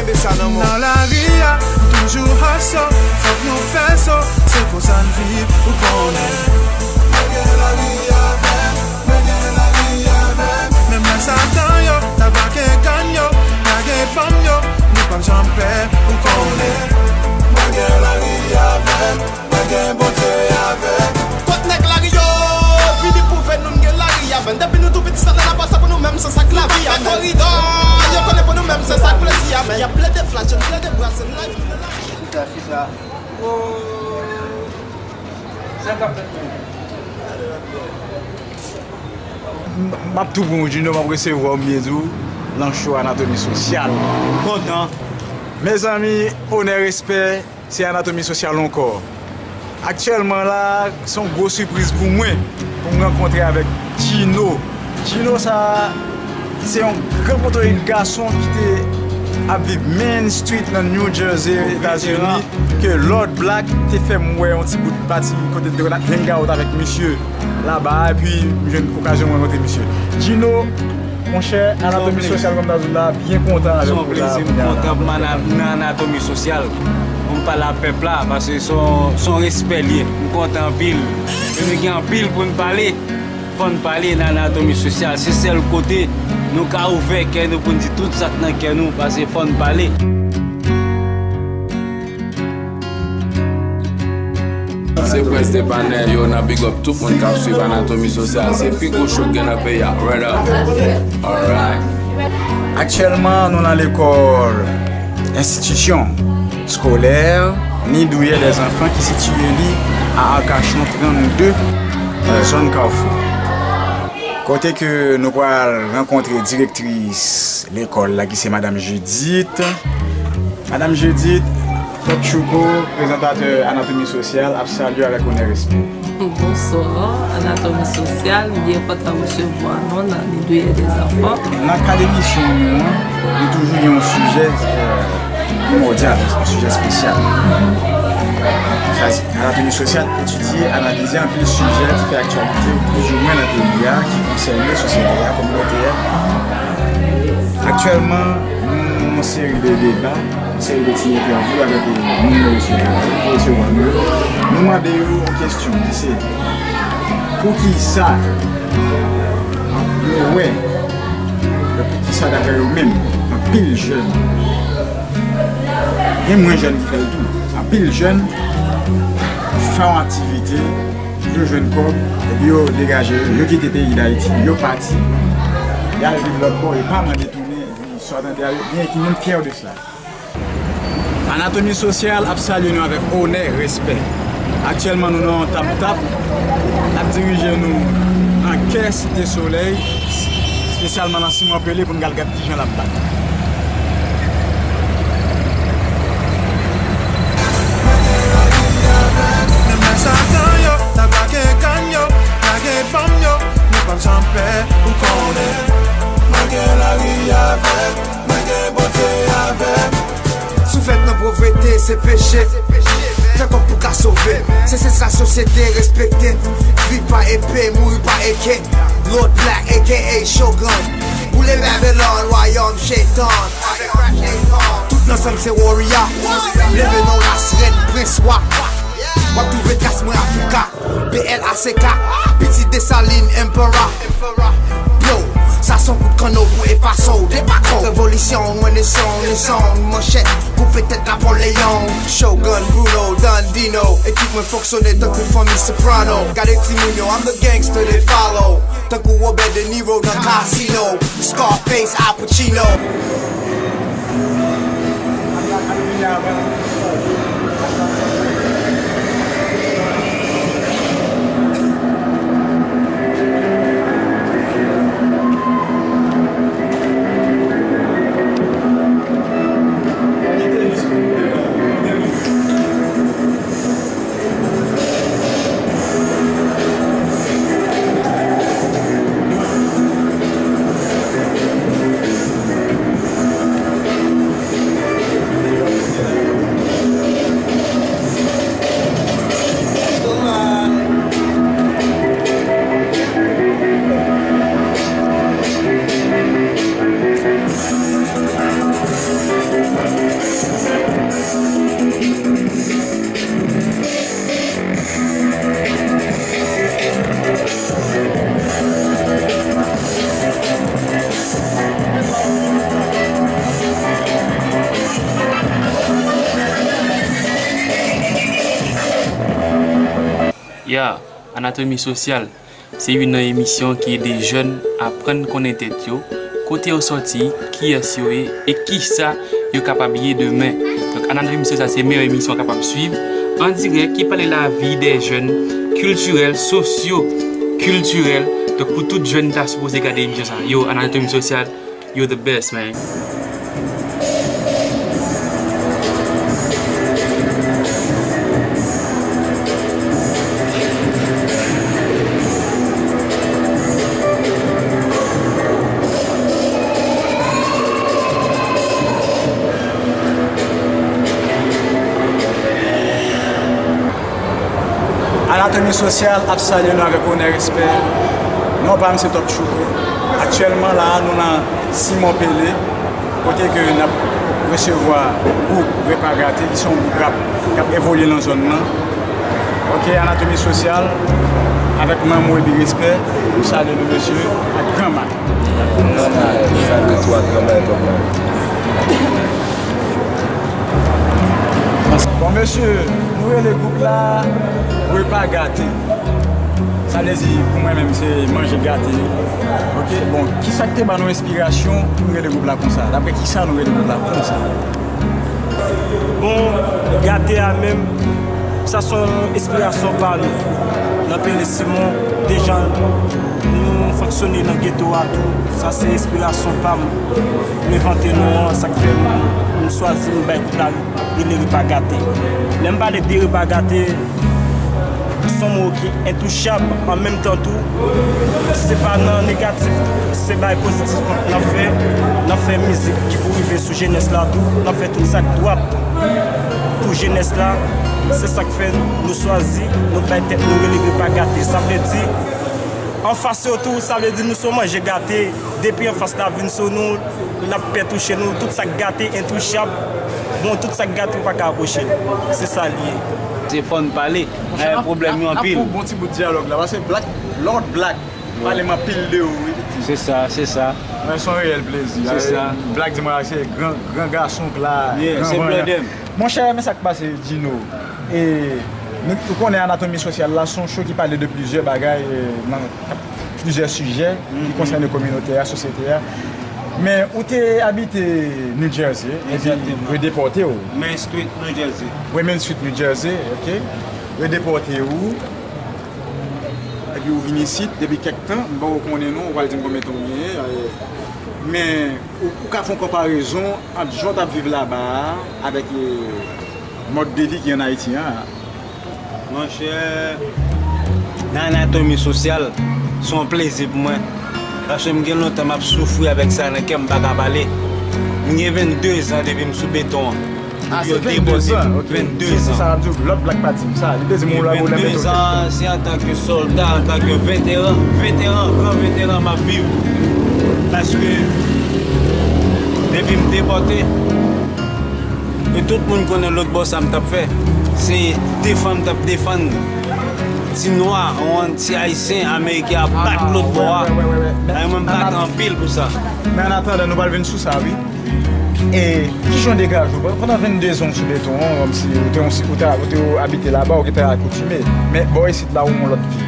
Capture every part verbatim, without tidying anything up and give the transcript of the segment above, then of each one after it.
Nan lari a, toujou hustle, fòk nou fè so, se konsa n viv, ou konnen. Mwen gen lari avè m, mwen gen lari avè m. Menm lè Satan yo t ap brake kann yo, lage bòm yo, nou p ap janm pè, ou konnen. Mwen gen lari avè m, mwen gen Bondye avè m. Kot nèg lari yo? Vini pwouve nou n gen lari avè n. Depi nou tou piti, Satan ap pase pou nou menm, se sa k lavi a men. Koridò, yo konnen pou nou menm, se sa k plezi a men. Y ap plede flash, n plede brase, n live, n live. Chita, chita. Oh. Sa k ap fèt menm? M ap tou pran w, Junior, m ap resevwa w, m byen di w, nan show Anatomi Sosyal. M kontan. Mezanmi, onè, respè, se Anatomi Sosyal ankò. Aktyèlman la, se yon gwo sipriz pou mwen, pou m rankontre avèk Djino. Djino sa, se yon gran potorik gason ki te ap viv Main Street nan New Jersey, Etazini, ke Lord Black te fè m wè yon ti bout pati kote m te konn ap hang out avèk misye laba a, epi m jwenn okazyon mwen rankontre misye. Djino, monchè, Anatomi Sosyal, kòm ta di w la, byen kontan avèk ou la. Se yon plezi, m kontan pou m nan Anatomi Sosyal, pou m pale ak pèp la, paske se yon, se yon respè l ye. M kontan anpil. E nou gen anpil pou n pale. Fò n pale nan Anatomi Sosyal. Se sèl kote nou ka ouvè kè nou pou n di tout sa k nan kè nou, paske fò n pale. Se Prince de Panel, yo, n ap big up tout moun k ap swiv Anatomi Sosyal. Se pi gwo show k gen nan peyi a. Word up. Alright. Aktyèlman, nou nan lekòl enstitisyon skolè Nid Ouvrier des Enfants ki sitiye li a Arcachon trannde, nan zòn Kafou. Kote ke nou pral rankontre direktris lekòl la ki se Madam Judith. Madam Judith, Tòt Chouko, prezantatè Anatomi Sosyal, ap salye avèk onè, respè. Bonswa, Anatomi Sosyal, m byen kontan resevwa nou nan Nid Ouvrier des Enfants. Nan kad emisyon nou an, nou toujou gen yon sijè, eh, primòdyal, yon sijè espesyal. Sa, Anatomi Sosyal etidye, analize anpil sijè ki fè aktyalite plizoumwen nan peyi a, ki konsène sosyete a, kominote a. Aktyèlman, nou nan yon seri de deba, yon seri de ti entèvyou avèk, eh, moun nou resevwa, ki resevwa nou yo. Nou mande yo yon kesyon ki se, poukisa yo wè, poukisa daprè yo menm, anpil jèn, gen mwen jèn ki fè l tou, anpil jèn fè yon aktivite, yo jwenn kòb, epi yo degaje yo, yo kite peyi Dayiti, yo pati, y al viv lòt bò, yo pa mande tounen, epi sa w tande a, yo, gen ki menm fyè de sa. Anatomi Sosyal ap salye nou avèk onè, respè. Aktyèlman, nou nan yon tap-tap, n ap dirije nou nan kè Site Solèy, espesyalman nan Siman Pele, pou n al gad kijan l ap bat. Menm lè Satan yo t ap brake kann yo, lage bòm yo, nou p ap janm pè, ou konnen. Mwen gen lari avè m, mwen gen Bondye avè m. Si w fèt nan povrete, se peche. Fè kòb pou ka sove. Se, se sa sosyete respekte. Viv pa epe, mouri pa eke. Lord Black, A K A Shogun. Boule Babylon, wayòm Shetan. Tout n ansanm se warrior. Leve non ras, rèn, prens, wa. W ap twouve tras mwen Afrika. B L A C K, pitit Desalin, Emperor. Blow, sa s on kout kanno pou efase w, depake w. Revolisyon, mwen ne son, ne son, manchèt, koupe tèt Napoleon. Shogun, Bruno, Don Dino, ekip mwen fonksyone tankou fanmi Soprano. Gade timoun yo, I'm the gangster they follow. Tankou Robert De Niro nan Casino, Scarface, Al Pacino. Ya, Anatomi Sosyal, se youn nan emisyon ki ede jèn aprann konnen tèt yo, kote yo sòti, kiyès yo ye, e kisa yo kapab ye demen. Donk, Anatomi Sosyal se meyè emisyon w kapab swiv, an dirèk, ki pale lavi dè jèn, kiltirèl, sosyo, kiltirèl. Donk, pou tout jèn ta sipoze gade emisyon sa. Yo, Anatomi Sosyal, you're the best, man. Anatomi Sosyal ap salye nou avèk onè, respè. Non pa m se Top Chouko. Aktyèlman la a, nou nan Simon Pele, kote ke n ap resevwa gwoup Repa Gate, ki se yon gwoup rap k ap evolye nan zòn nan. Ok, Anatomi Sosyal, avèk manm ou epi respè, nou salye nou mesye ak granma. Salye tou ak granma e papa. Bon, mesye, nou rele gwoup la Repa Gate. Sa vle di, pou mwen menm, se manje gate. Ok, bon, kisa k te ban nou enspirasyon pou nou rele gwoup la konsa? Daprè kisa nou rele gwoup la konsa? Bon, gate a menm, sa se yon enspirasyon pa nou. Nan Pele Simon, deja nou fonksyone nan geto a tou. Sa se enspirasyon pa m. M envante non an, sa k fè m, m chwazi m bay gwoup la rele Repa Gate. Lè m pale de Repa Gate, se yon mo ki entouchab, an menm tan tou, se pa nan negatif, se bay pozitif n ap fè, n ap fè mizik ki pou rive sou jenès la tou, n ap fè tout sa k dwat pou jenès la, se sa k fè nou chwazi, nou bay tèt nou rele Repa Gate. Sa vle di, anfas yo tou, sa vle di nou se yon manje gate. Depi anfas la vin sou nou, l ap pè touche nou. Tout sa k gate, entouchab. Bon, tout sa k gate, ou pa ka apwoche l. Se sa l ye. Se fò n pale. Gen pwoblèm yo anpil. N ap fè yon bon ti bout dyalòg la, paske Black, Lord Black, pale m anpil de ou, wi, pitit. Se sa, se sa. Mwen, se yon reyèl plezi. Se sa. Black di mwen se gran, gran gason k la, yeah, gran se vanyan. Monchè, men sa k pase, Djino. E, nou, ou konnen Anatomi Sosyal la, se yon show ki pale de plizyè bagay, e, nan plizyè sijè ki konsène kominote a, sosyete a. Men ou te abite New Jersey, epi yo depòte w. Main Street, New Jersey. Wi, Main Street, New Jersey, ok. Yo depòte w, epi ou vin isit depi kèk tan, m poko konnen non, ou pral di m konbyen tan ou genyen, e, men ou, ou ka fè yon konparezon ant jan w t ap viv laba a avèk, e, mòd de vi ki ann Ayiti an. Monchè, nan Anatomi Sosyal, se yon plezi pou mwen. Paske m gen lontan m ap soufri avèk sa nan kè m, m pa ka pale. M gen vennde zan depi m sou beton an. Ah, depi yo depòte m, vennde zan. Vennde zan. Se sa m ap di w, lòt Black pa di m sa. Li te di m ou la, ou la, vennde zan, se antanke sòlda, antanke veteran, veteran, gran veteran m ap viv. Paske depi m depòte, e tout moun konnen lòt bò sa m t ap fè. Se defann m t ap defann ti nwa, yon ti ayisyen, ameriken ap bat lòt bò a. Ay, mwen m bat anpil pou sa. Men annatandan, nou pral vin sou sa, wi. E kijan w degaje w? Pandan vennde zan w sou beton an, kòmsi ou te, ou te, ou te abite laba, ou te akoutume. Men bò isit la, ou yon lòt vi.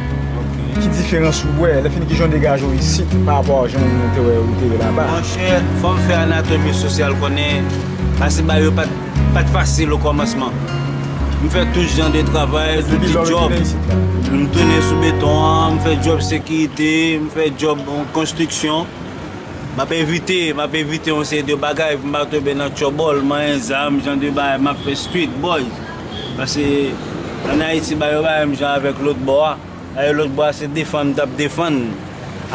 Ki diferans ou wè? Lè fini, kijan w degaje w isit pa rapò a jan ou te wè, ou te ye laba? Monchè, fò m fè Anatomi Sosyal konnen, pase ba yo pa t, pa t fasil o kòmansman. M fè tout jan de travay, tout ti djòb. M tounen sou beton an, m fè djòb sekirite, m fè djòb konstriksyon. M ap evite, m ap evite yon seri de bagay pou m pa tonbe nan tchòbòl, manyen zam, jan de bagay, m ap fè street boy. Paske ann Ayiti, bagay yo pa menm jan avèk lòt bò a. Dayè lòt bò a se defann m t ap defann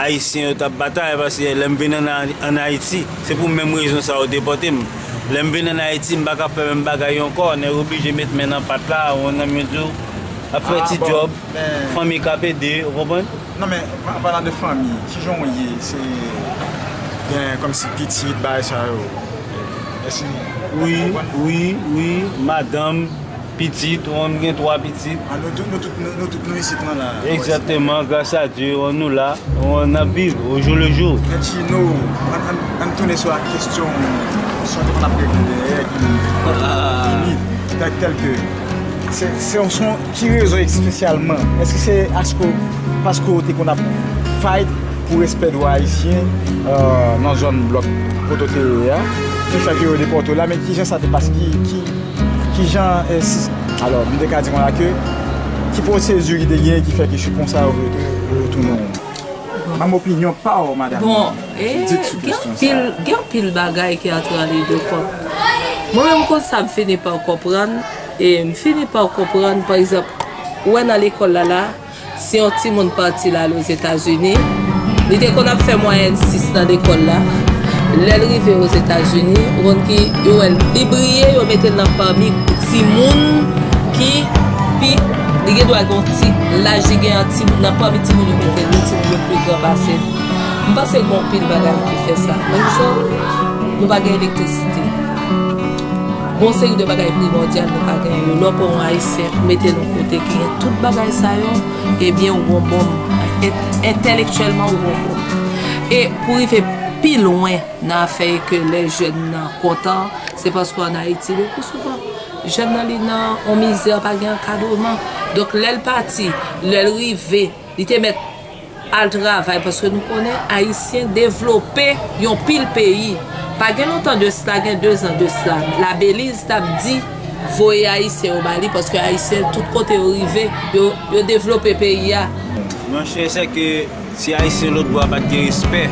Ayisyen yo t ap batay, paske lè m vin ann, ann Ayiti, se pou menm rezon sa yo depòte m. Lè m vin ann Ayiti, m pa ka fè menm bagay yo ankò, nèg oblije met men nan pat la, ou konprann, m di w, ap fè ti djòb, fanmi k ap ede, ou konprann? Non, men, an palan de fanmi, kijan w ye? Se gen kòmsi pitit, bagay sa yo. Èske... Wi, wi, wi, madanm, pitit, ou konn, m gen twa pitit. Ah, nou tout, nou tout, nou, nou tout, nou isit lan la. Egzakteman, gras a Dye, ou konn, nou la, ou konn, n ap viv au jour le jour. Men Djino, ann, ann, ann tounen sou kesyon, kesyon te konn ap regle dèyè, ki, ki fini, tèl, tèl ke Se, se yon, se yon, ki rezon espesyalman? Èske se asko, paske w te konn ap fight pou respè dwa ayisyen, euh, nan zòn blòk kote w te ye a, ki fè ke yo depòte w la, men kijan sa te pase? Ki, ki, kijan, eh, si, alò, m te ka di konsa ke, ki pwosedi ki te genyen ki fè ke se konsa yo vle tou- retounen w? Ban m opinyon pa w, madanm. Bon, eh, gen anpil, gen anpil bagay ki antre an liy de kont. Mwen menm, konn sa m fini pa konprann, e m fini pa konprann, pa egzanp, ou wè nan lekòl la la, si yon timoun pati l al Ozetazini, li te konn ap fè mwayèn sis nan lekòl la. Lè l rive Ozetazini, ou konn ki, yo wè l, li briye, yo mete l nan pami timoun ki pi, li gen dwa gen yon ti, laj li gen an ti, nan pami timoun yo mete l, li timoun yo pi gran pase l. M panse gen anpil bagay ki fè sa. Menm jan, nou pa gen elektrisite. Gon seri de bagay primòdyal nou pa genyen yo. Lè w pran yon Ayisyen, ou mete l yon kote ki gen tout bagay sa yo, ebyen, ou gon bonm. En-, entèlektyèlman, ou gon bonm. E pou rive pi lwen nan afè ke lè jèn nan kontan, se paske ann Ayiti, le pi souvan, jèn nan li nan yon mizè, pa gen ankadreman. Donk, lè l pati, lè l rive, li te mèt al travay, paske nou konnen Ayisyen devlope yon pil peyi. Pa gen lontan de sla, gen dezan de sla, La Belize t ap di voye Ayisyen yo ba li, paske Ayisyen, tout kote yo rive, yo, yo devlope peyi a. Monchè, se ke si Ayisyen lòt bò a pa t gen respè,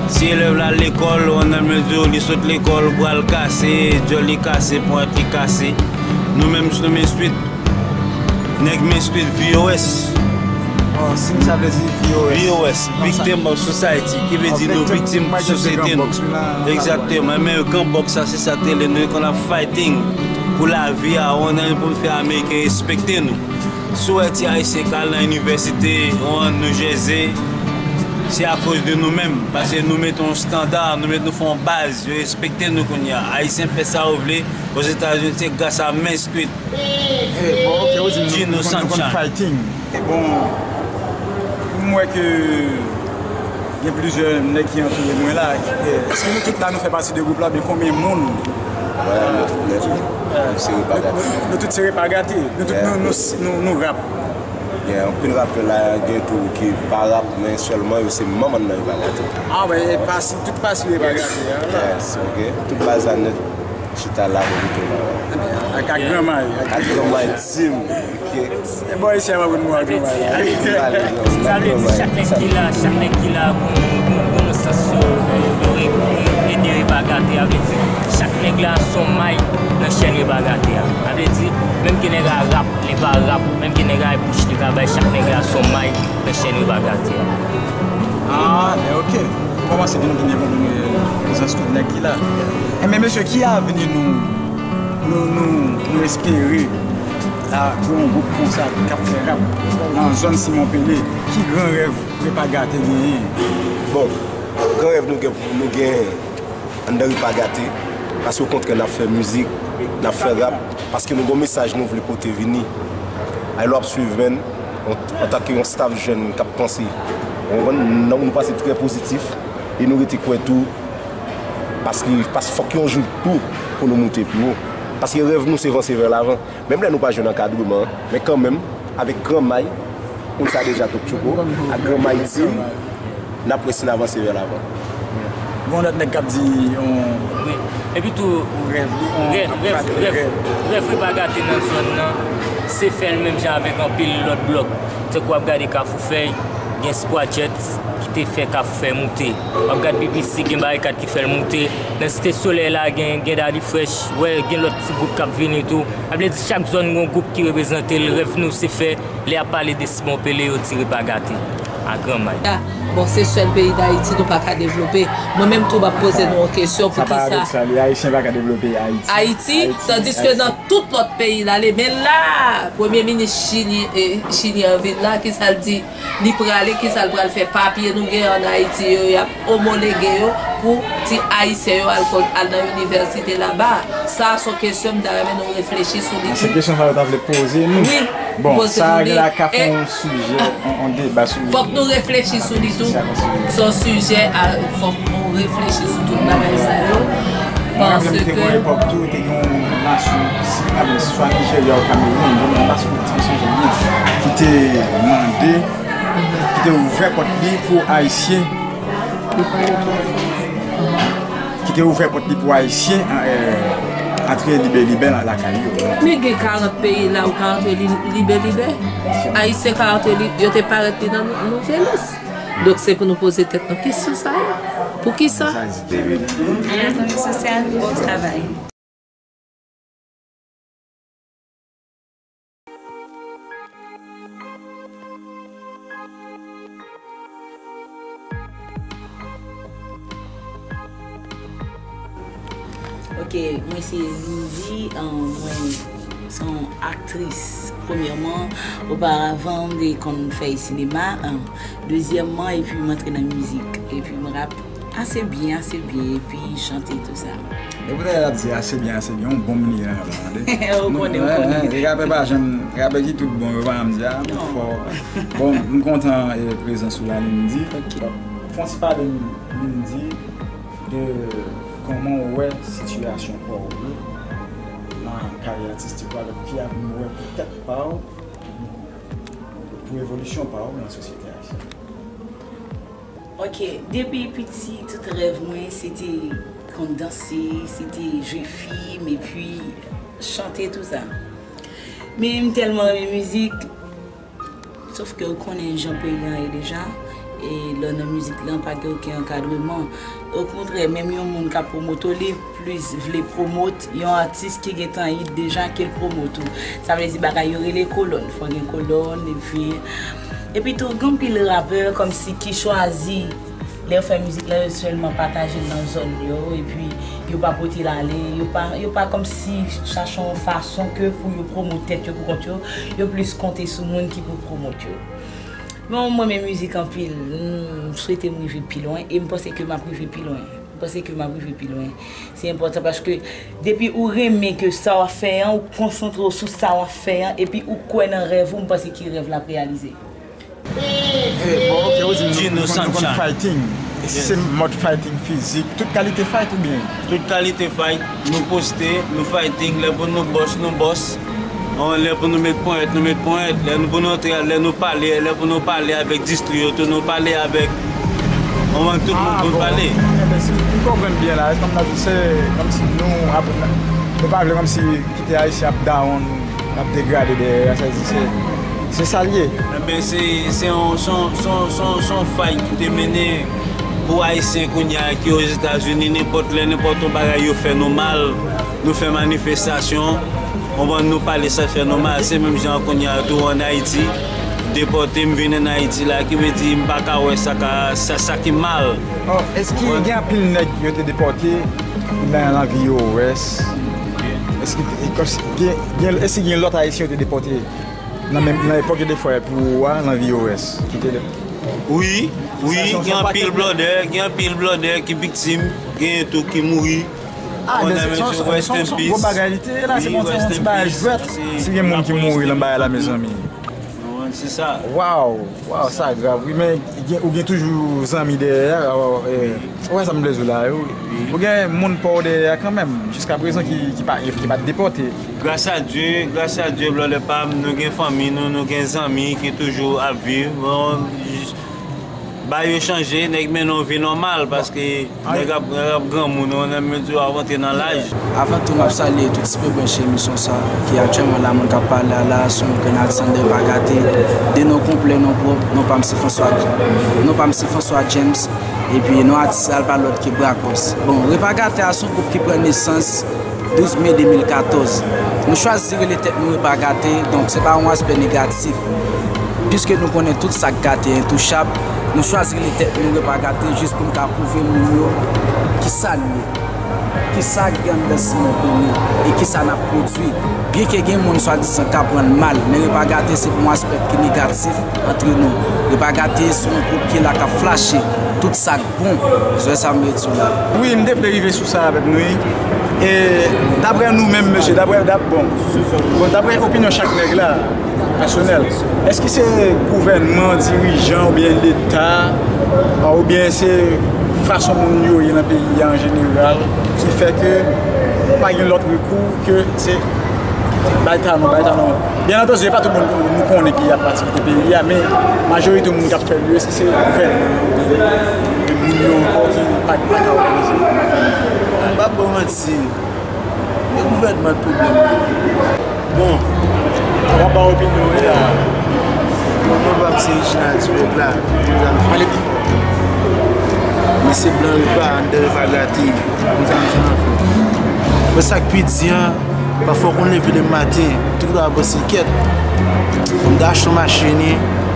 si elèv la al lekòl, ou ann mezi, li sot lekòl, bra l kase, dyòl li kase, ponyèt li kase. Nou menm, nou men swit. Nèg men street V O S. Oh, siy sa vle di V O S. V O S, Victim of Society, ki vle di nou viktim sosyete nou. Egzakteman, men gran bòks sa, se sa k te rele nou, konn ap fighting pou lavi a, ou ann pou n fè Ameriken respekte nou. Si w wè ti Ayisyen k al nan inivèsite, ou ann New Jersey, se akoz de nou menm, paske nou mete yon estanda, nou mete, nou fè yon baz, yo respekte nou kounye a. Ayisyen fè sa yo vle, Ozetazini, se gras a men street. Eh, bon, ok, ou di nou, nou konn, nou konn fighting. Bon, m wè ke gen plizyè nèg ki antoure mwen la. Eh, èske nou tout la, nou fè pati de gwoup la, oubyen konbyen moun? Wè, nou tout nèt, nou se repa gate. Nou, nou tout se repa gate. Nou tout, nou, nou, nou, nou rap. Gen anpil rapè la, gen tou ki pa rap, men sèlman yo se manman nan repa gate. Ah, ben, e pasi, tout pasi repa gate, hein, la. Yes, ok. Tout baz la nèt. Chita la, nou rete la. Ak, ak Gran May. Ak Gran May team. Ok. E bò isi a, m ap konn mwen ak Gran May. Sa vle di, sa vle di chak nèg ki la, chak nèg ki la, gon, gon, gon, gon nan sans yo, yo, yo re-, yo ede Repa Gate a. Vle di, chak nèg la se yon may nan chèn Repa Gate a. Sa vle di, menm ke nèg la rap, li pa rap, menm ke nèg la bouch, li ka bay, chak nèg la se yon may nan chèn Repa Gate a. Ah, men ok. Kòmanse vin, vin, vin, vin, prezans tout nèg ki la. Enben, mesye, ki avni nou, nou, nou, nou espere la pou yon gwoup konsa k ap fè rap nan zòn Simon Pele? Ki gran rèv Repa Gate genyen? Bon, gran rèv nou gen, nou gen anndan Repa Gate, paske okontrè n ap fè mizik, n ap fè rap, paske nou gon mesaj nou vle pote vini. Ay lè w ap swiv, menn, an, antanke yon staff jèn k ap panse, ou konprann, nou, nou panse trè pozitif, e nou rete kwè tou, paske, paske fòk yon jou tou pou nou moute pi wo. Paske rèv nou se vanse vè lavan. Menm lè nou pa jwenn ankadreman, men kanmenm, avèk Gran May, konn sa deja, Top Tchoko, ak Gran May Team, n ap wè si n avanse vè lavan. Gon lòt nèg k ap di yon... Wi. Epi tou, yon rèv, li, yon rèv, rèv, rèv, rèv Repa Gate nan zòn nan, se fè l menm jan avèk anpil lòt blòk. Tankou w ap gade Kafou Fèy, gen Squatchers ki te fè Kafou Fèy moute. W ap gade B B C, gen Barikat ki fè l moute. Nan Site Solèy la, gen, gen Daddy Fresh. Wè, gen lòt ti gwoup k ap vini tou. Sa vle di chak zòn gon gwoup ki reprezante l. Rèv nou se fè, lè y ap pale de Simon Pele, yo di Repa Gate a Gran May. Bon, se sèl peyi Dayiti nou pa ka devlope. Mwen menm tou, m ap poze nou yon kesyon, poukisa... Sa paradoksal, wi, Ayisyen pa ka devlope Ayiti. Ayiti, tandiske nan tout lòt peyi l ale. Men la, premye minis chili, eh, chilyen an vin la, kisa l di? Li prale, kisa l pral fè? Papye nou gen ann Ayiti yo, y ap omolege yo pou ti Ayisyen yo al, al nan inivèsite laba. Sa a se yon kesyon m ta renmen nou reflechi sou li tou. Se kesyon sa yo ta vle poze nou. Wi, bon, poze sa nou li. Gen la ka fè yon sijè, yon, yon deba sou li. Fòk nou reflechi sou li tou. Se yon sijè a, fòk nou reflechi sou tout bagay sa yo. Paske te gen yon epòk tou, te gen yon nasyon, si m pa byen, swa Nijerya ou Kamewoun, m pa si m sonje byen, ki te mande, ki te ouvè pòt li pou Ayisyen, ki te ouvè pòt li pou Ayisyen, eh, antre libelibè lakay yo. Men gen karant peyi la ou ka antre li-, libelibè. Ayisyen ka antre li-, yo te parèt li nan Nouvèlis. Donk se pou nou poze tèt nou kesyon sa yo. Poukisa? Travay sosyal, bon travay. Ok, mwen se Lindy, euh, mwen se yon aktris. Premyèman, oparavan, m te konn fè sinema, euh, dezyèmman, epi m antre nan mizik. Epi m rap ase byen, ase byen, epi chante tou sa. E poutèt l ap di ase byen, ase byen, yon bon moun li ye nan rap la, tande. Ou konnen, ou konnen. Rapè pa janm, rapè ki tout bon, yo pa janm di a, ou fò. Bon, m kontan, eh, prezans ou la, Lindy. Ok. Fè yon ti pale n, Lindy, de kòman ou wè sitiyasyon pa w ye nan karyè atistik ou, avèk ki avni w wè pou tèt pa w, pou evolisyon pa w nan sosyete ayisyèn. Ok, depi piti, tout rèv mwen, se te konn danse, se te jwe fim, epi chante, tou sa. Men m tèlman renmen mizik, sòf ke ou konnen jan peyi an ye deja, e lè w nan mizik lan, pa gen okenn ankadreman. Okontrè, menm yon moun k ap pwomote w, li plis vle pwomot yon atis ki gentan hit deja ke l pwomot ou. Sa vle di bagay yo rele kolòn, fò gen kolòn, epi, epi tou, gen anpil rapè kòmsi ki chwazi, lè yo fè mizik la, yo sèlman pataje l nan zòn yo, epi yo pa pote l ale, yo pa, yo pa kòmsi chache yon fason ke pou yo pwomot tèt yo pou kont yo, yo plis konte sou moun ki pou pwomot yo. Men mwen renmen mizik anpil, m swete m rive pi lwen, e m panse ke m ap rive pi lwen. M panse ke m ap rive pi lwen. Se enpòtan paske depi ou renmen ke sa w ap fè an, ou konsantre w sou sa w ap fè an, epi ou kwè nan rèv ou, m panse ke rèv la ap reyalize. Eh, bon, ok, ou di m nou, nou konn, nou konn fighting. Yes. Se mòd fighting fizik, tout kalite fight oubyen? Tout kalite fight, nou poste, nou fighting, lè pou nou bòs, nou bòs. Bon, lè pou nou met ponyèt, nou met ponyèt. Lè nou pou nou antre, lè nou pale, lè pou nou pale avèk distri yo tou, nou pale avèk, bon, tout moun pou nou pale. Ah, bon, ok, mèsi. M konprann byen la. Kòm n ap di, se kòmsi nou ap, nou pa vle kòmsi kite Ayisyen ap down, ap degrade dèyè a, sa di se, se sa l ye. Enben, se, se yon, se yon, se yon, se yon, se yon fight ki te mennen pou Ayisyen kounye a ki Ozetazini, nenpòt lè, nenpòt yon bagay yo fè nou mal, nou fè manifestasyon, konprann, nou pale sa fè nou mal. Se menm jan kounye a tou ann Ayiti, depòte m vin ann Ayiti la, ki vle di m pa ka wè sa ka, sa, sa ki mal. Oh, èske gen anpil nèg yo te depòte nan, nan V O S? Èske, èske gen, gen, èske gen lòt Ayisyen yo te depòte nan menm, nan epòk yo te fè pou ou a, nan V O S, ki te... Wi, wi, gen anpil blòdè, gen anpil blòdè ki viktim, gen tou ki mouri. Ah, men se, se, se, se, se yon gwo bagay li te ye la, se pa yon ti bagay jwèt. Si gen moun ki mouri nan bagay la, mezanmi. Se sa. Waw, waw, sa grav, wi, men gen, ou gen toujou zanmi dèyè a, eh, ou wè sa m vle di w la, wi. Ou gen moun pa w dèyè a kanmenm, jiska prezan ki, ki pa, ki pa t depòte. Gras a Dye, gras a Dye, blòdè pa m, nou gen fanmi nou, nou gen zanmi ki toujou ap viv. Bon, jis, bagay yo chanje, nèg mennen yon vi nòmal, paske nèg ap, nèg ap granmoun, ou nan medyo ap antre nan laj. Avan tou, m ap salye tout ti pèp branche emisyon sa, ki aktyèlman la, moun k ap pale a la, se yon grenn atis de Repa Gate, de non konplè, non pwòp, non pa m se François, non pa m se François James, epi non atis la pa lòt ke Brakòs. Bon, Repa Gate a se yon gwoup ki pran nesans douz me de mil katòz. Nou chwazi rele tèt nou Repa Gate, donk se pa yon aspè negatif. Piske nou konnen tout sa k gate entouchab, nou chwazi rele tèt nou Repa Gate jis pou n ka pwouve moun yo kisa nou ye, kisa k gen anndan siman pou nou, e kisa n ap pwodui. Byenke gen moun swadizan k ap pran l mal, men Repa Gate se pou yon aspè ki negatif antre nou. Repa Gate se yon gwoup ki la k ap flache tout sa k bon. Ou wè sa m vle di w la? Wi, m te vle rive sou sa avèk nou, wi. E daprè nou menm, mesye, daprè, dap-, bon, bon, daprè opinyon chak nèg la, pèsonèl, èske se gouvènman, dirijan oubyen Leta, oubyen se Fason moun yo ye nan peyi a an jeneral, ki fè ke pa gen lòt rekou ke se bay ta nou, bay ta nou. Byen antandi, se pa tout moun nou konnen ki ap ap kite peyi a, men majorite moun k ap fè l yo, se, se gouvènman yo, e moun yo ankò ki pa, pa ka òganize. M p ap ba w manti, e gouvènman l pwoblèm la. Bon, w ap ba opinyon w la. Bon, mwen pa m se Reginald Tivèk la. Pale pi fò. Mesye blan repa, anndan repa gate. Konn sa m di w anfen. Bon, sa k pi di an, pafwa w konn leve le maten, tout la panse kèt. Fò m ta achte yon machin,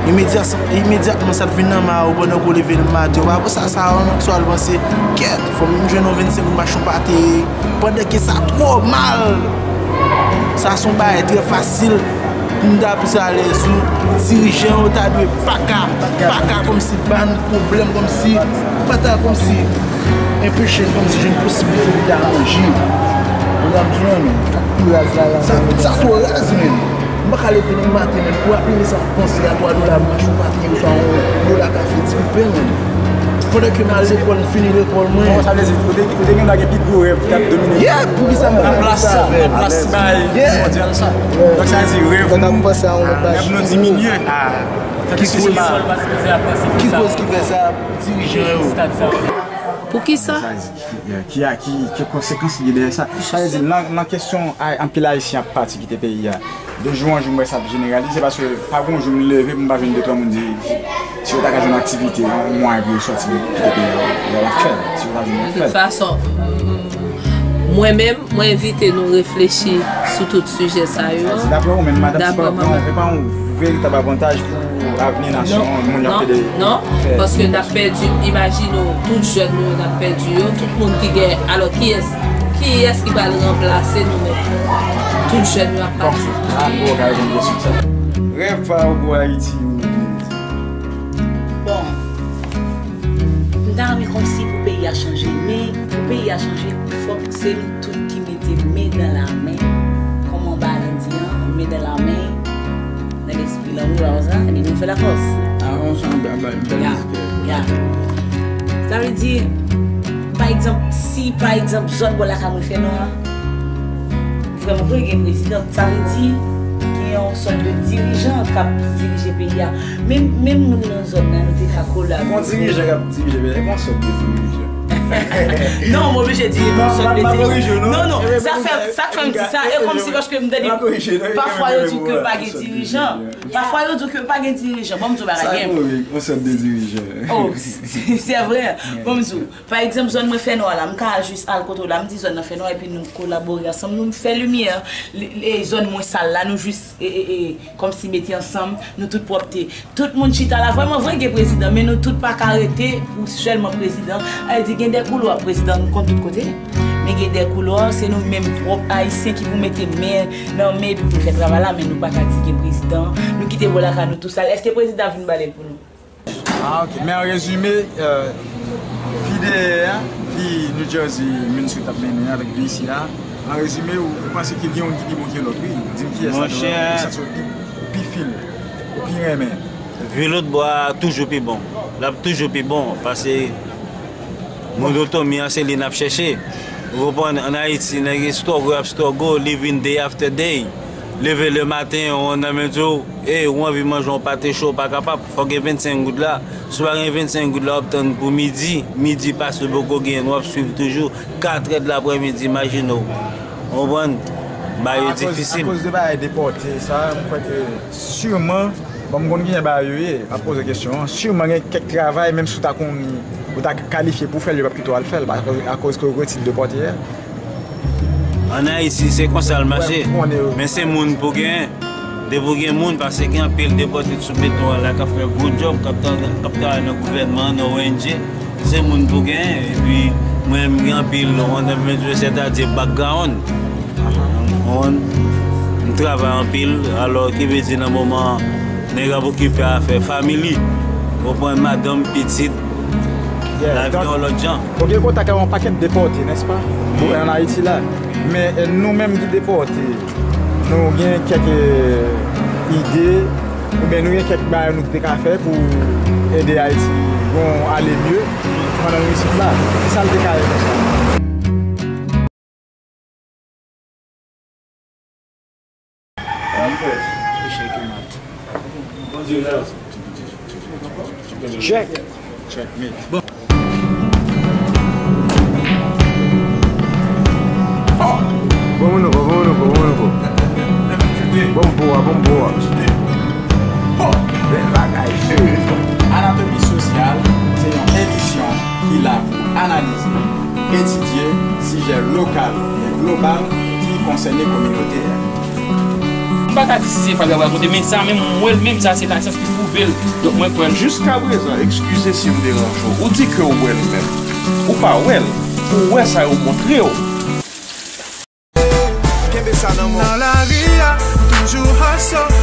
imedyat, imedyatman sa t vin nan men w pandan ke w leve le maten, w pa panse a sa, w swa l panse kèt, fò m jwenn yon vennsenk goud m achte yon pate. Pandan ke sa twò mal. Sa se yon bagay trè fasil pou m ta plis alèz ou. Dirijan yo ta dwe pa ka, pa ka kòmsi ba nou pwoblèm, kòmsi pa ta kòmsi enpeche n kòmsi jwenn posiblite pou ta manje. Ou konprann m di w, men. Sa, sa twò raz, men. M pa ka leve nan maten, men. Ou ap leve sa, panse a twa dola, m achte yon pate, oswa yon dola kafe, ti pen, men. Pandan ke m al lekòl, m fini lekòl mwen. Bon, sa vle di, ou te, ou te gen dwa gen pi gwo rèv ki t ap domine. Yeah, poukisa m pa ka fè sa? Nan plas sa, nan plas bay mondyal sa. Donk, sa vle di, rèv nou, rèv nou diminye. Ki koz, ki koz ki fè sa, dirijan yo? Poukisa? Ki, ki, ki konsekans ki gen dèyè sa? Sa vle di, nan, nan kesyon a, anpil Ayisyen ap pati kite peyi a. De jou an jou, m wè sa ap jeneralize, paske pa gen yon jou m leve pou m pa jwenn de twa moun di, si yo ta ka jwenn aktivite, yon mwayen pou yo sòti kite peyi a, y ap fè l. Si yo ta jwenn, y ap fè l. De tout fason, mwen menm, mwen envite nou reflechi sou tout sijè sa yo. Dapre ou menm, madanm, se pa, se pa yon veritab avantaj pou avni nasyon an, moun y ap ede fè. Non, paske n ap pèdi, imajine w, tout jèn nou yo n ap pèdi yo, tout moun ki gen, alò, kiyès, kiyès ki pral ranplase nou menm? Tout jèn yo ap pati. Bon, a, ou ka reponn kesyon sa. Rèv pa w pou Ayiti ou menm? Bon, m ta renmen kòmsi pou peyi a chanje, men pou peyi a chanje, fòk se nou tout ki mete men dan la men, kòman bagay di an, men dan la men, nan lespri lanmou la, konsa, epi nou fè lafòs. Ah, on se yon bèl, bèl, bèl. Ya, ya. Sa vle di, pa egzanp, si, pa egzanp, zòn bò lakay mwen fè nwa, vrèman vre, gen prezidan, sa vle di, gen yon sòt de dirijan k ap dirije peyi a. Menm, menm moun nan zòn nan, nou te ka kolabore. Bon dirijan k ap dirije, men e pa yon sòt de dirijan. Non, m oblije di, e pa yon sòt de dirijan. Non, non, sa fè, sa k fè m di sa, e kòmsi paske m tande, pafwa yo di ke pa gen dirijan. Pafwa yo di ke pa gen dirijan. Bon, m di w bagay, gen. Sa yon sòt de dirijan. Oh, se vre. Bon, m di w, pa egzanp, zòn mwen fè nwa la, m ka al jis al kote w la, m di zòn nan fè nwa, epi nou kolabore ansanm, nou fè limyè, li, li, zòn mwen sal la, nou jis, e, e, e, kòmsi mete ansanm, nou tout pwòpte. Tout moun chita la, vrèman vre gen prezidan, men nou tout pa ka rete pou sèlman prezidan. Sa vle di gen de koulwa, prezidan nou konn tout kote. Men gen de koulwa, se nou menm pwòp Ayisyen ki pou mete men nan men epi pou fè travay la, men nou pa ka di gen prezidan. Nou kite bò lakay nou tou sal. Èske prezidan vin bale l pou nou? Ah, ok. Men an rezime, euh, vi dèyè a, vi New Jersey, Minnesota ap mennen avèk vi isi a, an rezime, ou, ou panse ke gen youn ki pi bon ke lòt, wi. Di m kiyès la, ou santi w pi, ou pi fil, ou pi renmen. Vi lòt bò a toujou pi bon. L ap toujou pi bon, paske monotomi an se li n ap chèche. Ou konprann, ann Ayiti, nèg struggle ap struggle, living day after day. Leve le maten, ou nan men di w, e, ou anvi manje yon pate cho, ou pa kapab, fò gen vennsenk goud la. Si w pa gen vennsenk goud la, w ap tann pou midi, midi pase, ou poko genyen, w ap swiv toujou, katrè de laprèmidi, imajine w. Ou konprann? Bagay yo difisil. Akoz, akoz de bagay depòte sa, m kwè ke siman, bon, m konn kijan bagay yo ye, m ap poze kesyon an, siman gen kèk travay, menm si w ta konn, ou ta kalifye pou fè l, yo p ap kite w al fè l, akoz, akoz ke yo retire depòte a. Ann Ayiti, se konsa l mache. Men se moun pou genyen. Depi w gen moun, paske gen anpil depòte sou beton an la k ap fè gwo djòb, k ap tra-, k ap travay nan gouvènman an, nan O N G. Se moun pou genyen. Epi, mwen menm, gen anpil, on, sètadi background. On, m travay anpil, alò, ki vle di nan moman an, nèg ap okipe afè famili. Ou konprann, madanm, pitit, lavi an lòt jan. Ou gen kontak ak yon pakèt depòte, nèspa? Ann Ayiti la. Men, eh, nou menm ki depòte, nou gen kèk, eh, ide, oubyen nou gen kèk bagay nou te ka fè pou ede Ayiti gon ale mye. Pandan resit la, kisa l te ka reponn sa? Check. Check me. Bon. Bon, moun nou, bon, moun nou, bon, moun nou. Bon, pou a, bon, pou a. Bon, bèl bagay. Anatomi sosyal se yon emisyon ki la pou analize, etidye sijè lokal e global ki konsène kominote a. M pa ka di si se fal yo ap rakonte, men sa menm, m wè l menm, sa se lasyans ki pwouve l. Donk, mwen kwè l. Jiskaprezan, eskize si m deranje w, ou di ke w wè l menm. Ou pa wè l. Ou wè sa yo montre w. Kenbe sa nan men w. Nan lari a, toujou hustle.